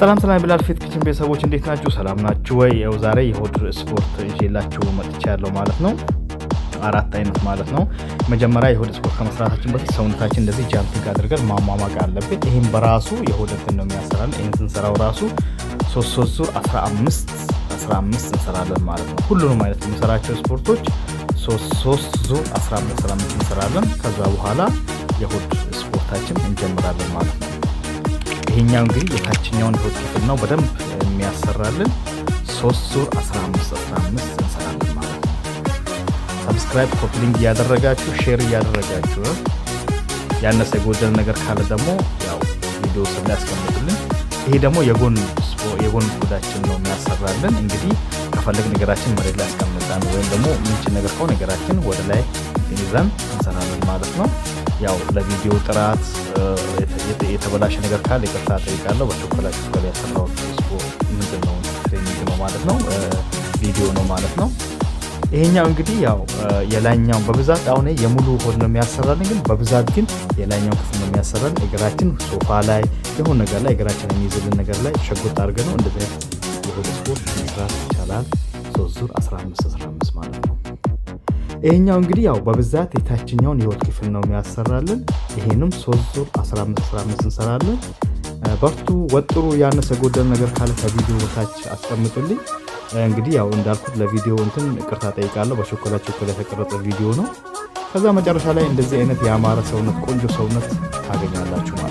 ሰላም ሰላም ብላል ፊት ኪችን ቤተሰቦች፣ እንዴት ናችሁ? ሰላም ናችሁ ወይ? ያው ዛሬ የሆድ ስፖርት ይዤላችሁ መጥቻለሁ ማለት ነው። አራት አይነት ማለት ነው። መጀመሪያ የሆድ ስፖርት ከመስራታችን በፊት ሰውነታችን እንደዚህ jumping አድርገን ማሟሟቅ አለብን። ይህም በራሱ የሆድ እንትን ነው የሚያሰራልን። ይህን ስንሰራው ራሱ ሶስት ሶስት ዙር 15 15 እንሰራለን ማለት ነው። ሁሉንም አይነት የምንሰራቸው ስፖርቶች ሶስት ሶስት ዙር 15 15 እንሰራለን። ከዛ በኋላ የሆድ ስፖርታችን እንጀምራለን ማለት ነው። ይሄኛው እንግዲህ የታችኛውን የሆድ ክፍል ነው በደንብ የሚያሰራልን። ሶስት ዙር 15 15 እንሰራለን ማለት ነው። Subscribe፣ copy link እያደረጋችሁ፣ share እያደረጋችሁ፣ ያነሰ የጎደለ ነገር ካለ ደግሞ ያው ቪዲዮ ስር ላይ ያስቀምጡልን። ይሄ ደግሞ የጎን ሆዳችን ነው የሚያሰራልን። እንግዲህ ከፈለግን እግራችን መሬት ላይ አስቀምጠን ወይም ደግሞ ምንችል ነገር ከሆነ እግራችን ወደ ላይ ይዘን እንሰራለን ማለት ነው። ያው ለቪዲዮ ጥራት የተበላሸ ነገር ካለ ይቅርታ ጠይቃለሁ። በችኮላ ችኮላ ያሰራሁት ምንድን ነው training ነው ማለት ነው፣ ቪዲዮ ነው ማለት ነው። ይሄኛው እንግዲህ ያው የላይኛው በብዛት አሁን የሙሉ ሆድ ነው የሚያሰራልን፣ ግን በብዛት ግን የላይኛው ክፍል ነው የሚያሰራልን። እግራችን ሶፋ ላይ የሆነ ነገር ላይ፣ እግራችን የሚይዝልን ነገር ላይ ሸጎጥ አድርገን ነው እንደዚህ የሆድ ስፖርት መስራት ይቻላል። ሶስት ዙር 15 15 ማለት ነው። ይሄኛው እንግዲህ ያው በብዛት የታችኛውን የሆድ ክፍል ነው የሚያሰራልን። ይሄንም ሶስት ዙር 15 15 እንሰራለን። በርቱ፣ ወጥሩ። ያነሰ ጎደል ነገር ካለ ከቪዲዮ በታች አስቀምጡልኝ። እንግዲህ ያው እንዳልኩት ለቪዲዮ እንትን ይቅርታ ጠይቃለሁ። በችኮላ ችኮላ የተቀረጸ ቪዲዮ ነው። ከዛ መጨረሻ ላይ እንደዚህ አይነት ያማረ ሰውነት፣ ቆንጆ ሰውነት ታገኛላችሁ ማለት ነው።